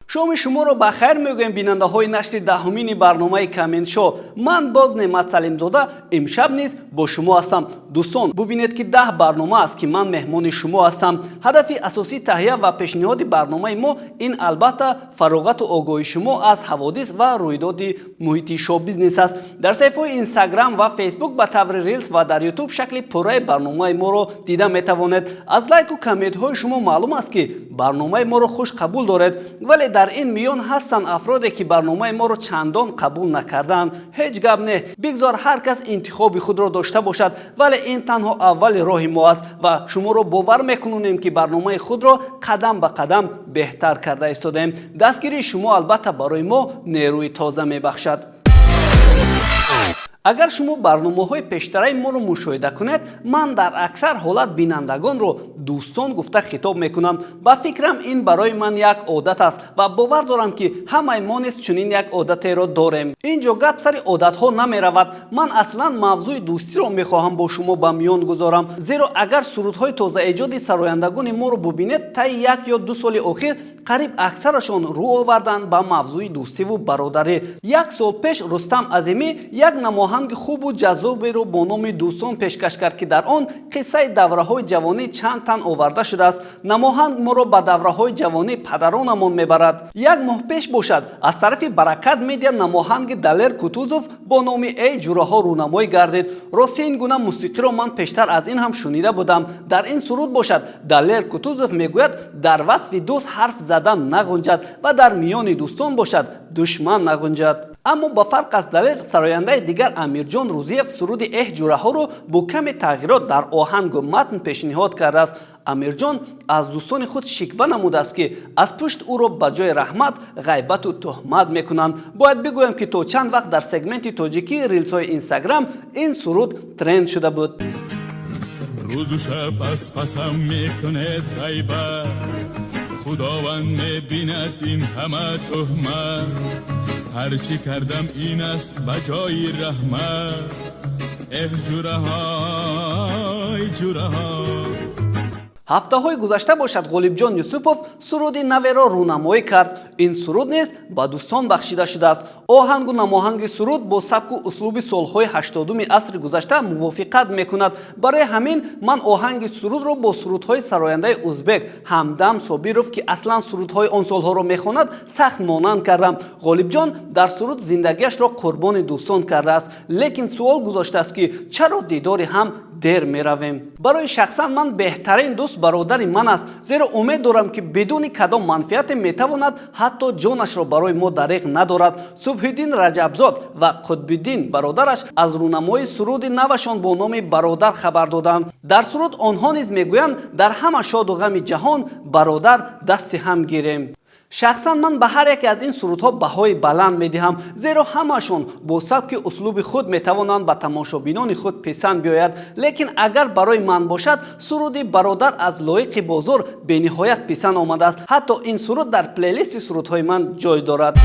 Шоми шуморо ба хайр мегӯем, бинандаҳои нашри 10-умини барномаи Коммент Шоу. Ман боз Неъмат Салимзода имшаб низ бо шумо ҳастам. Дӯстон, бубинед, ки 10 барнома аст, ки ман меҳмони шумо ҳастам. Ҳадафи асосии таҳия ва пешниҳоди барномаи мо ин, албатта, фароғату огоҳии шумо аз ҳаводис ва рӯйдоди муҳити шоу-бизнес аст. Дар саҳифаҳои Инстаграм ва Фейсбук ба таври рилс ва дар Ютуб шакли пурраи барномаи моро дида метавонед. Аз лайку комментҳои шумо маълум аст, ки барномаи моро хуш қабул доред, вале дар ин миён ҳастанд афроде, ки барномаи моро чандон қабул накардаанд. Ҳеҷ гап не, бигзор ҳар кас интихоби худро дошта бошад, вале ин танҳо аввали роҳи мо аст ва шуморо бовар мекунонем, ки барномаи худро қадам ба қадам беҳтар карда истодаем. Дастгирии шумо, албатта, барои мо нерӯи тоза мебахшад. Агар шумо барномаҳои пештараи моро мушоҳида кунед, ман дар аксар ҳолат бинандагонро дӯстон гуфта хитоб мекунам. Ба фикрам, ин барои ман як одат аст ва бовар дорам, ки ҳамаи мо низ чунин як одатеро дорем. Ин ҷо гап сари одатҳо намеравад. Ман аслан мавзӯи дӯстиро мехоҳам бо шумо ба миён гузорам, зеро агар сурудҳои тозаэҷоди сарояндагони моро бубинед, таи 1 ё 2 соли охир қариб аксарашон рӯ оварданд ба мавзӯи дӯстиву бародарӣ. Як сол пеш Рустам Азимӣ як намоҳанги хубу ҷаззоберо бо номи «Дӯстон» пешкаш кард, ки дар он қиссаи давраҳои ҷавонӣ чанд тан оварда шудааст. Намоҳанг моро ба давраҳои ҷавонии падаронамон мебарад. Як моҳ пеш бошад, аз тарафи Баракат Медиа намоҳанги Далер Кутузов бо номи «Эй ҷураҳо» рӯнамоӣ гардид. Рости, ин гуна мусиқиро ман пештар аз ин ҳам шунида будам. Дар ин суруд бошад, Далер Кутузов мегӯяд, дар васфи дӯст ҳарф задан нағунҷад ва дар миёни дӯстон бошад, душман нағунҷад. Аммо ба фарқ аз Далер, сарояндаи дигар Амирҷон Рӯзиев суруди «Эҳ ҷураҳоро» бо каме тағйирот дар оҳангу матн пешниҳод кардааст. Амирҷон аз дӯстони худ шиква намудааст, ки аз пушт ӯро ба ҷои раҳмат ғайбату туҳмат мекунанд. Бояд бигӯям, ки то чанд вақт дар сегменти тоҷикии рилсҳои Инстаграм ин суруд тренд шуда буд. Рӯзу шаб аз пасам мекунед ғайбат, Худованд мебинад, ин ҳама туҳмат. Ҳарчи кардам, ин аст ба ҷои раҳмат. Эҳ ҷураҳой, ҷураҳо. Ҳафтаҳои гузашта бошад, Ғолибҷон Юсупов суруди наверо рӯнамоӣ кард. Ин суруд низ ба дӯстон бахшида шудааст. Оҳангу намоҳанги суруд бо сабку услуби солҳои 80-уми асри гузашта мувофиқат мекунад. Барои ҳамин ман оҳанги сурудро бо сурудҳои сарояндаи узбек Ҳамдам Собиров, ки аслан сурудҳои он солҳоро мехонад, сахт монанд кардам. Ғолибҷон дар суруд зиндагиашро қурбони дӯстон кардааст, лекин суол гузоштааст, ки чаро дидори ҳам дер меравем. Барои шахсан ман беҳтарин дӯст бародари ман аст, зеро умед дорам, ки бидуни кадом манфиате метавонад ҳатто ҷонашро барои мо дареғ надорад. Субҳиддин Раҷабзод ва Қутбиддин бародараш аз рӯнамоии суруди навашон бо номи «Бародар» хабар доданд. Дар суруд онҳо низ мегӯянд, дар ҳама шоду ғами ҷаҳон, бародар, дасти ҳам гирем. Шахсан ман ба ҳар яке аз ин сурудҳо баҳои баланд медиҳам, зеро ҳамаашон бо сабки услуби худ метавонанд ба тамошобинони худ писанд биёяд. Лекин агар барои ман бошад, суруди «Бародар» аз Лоиқи Бозор бениҳоят писанд омадааст. Ҳатто ин суруд дар плейлисти сурудҳои ман ҷой дорад.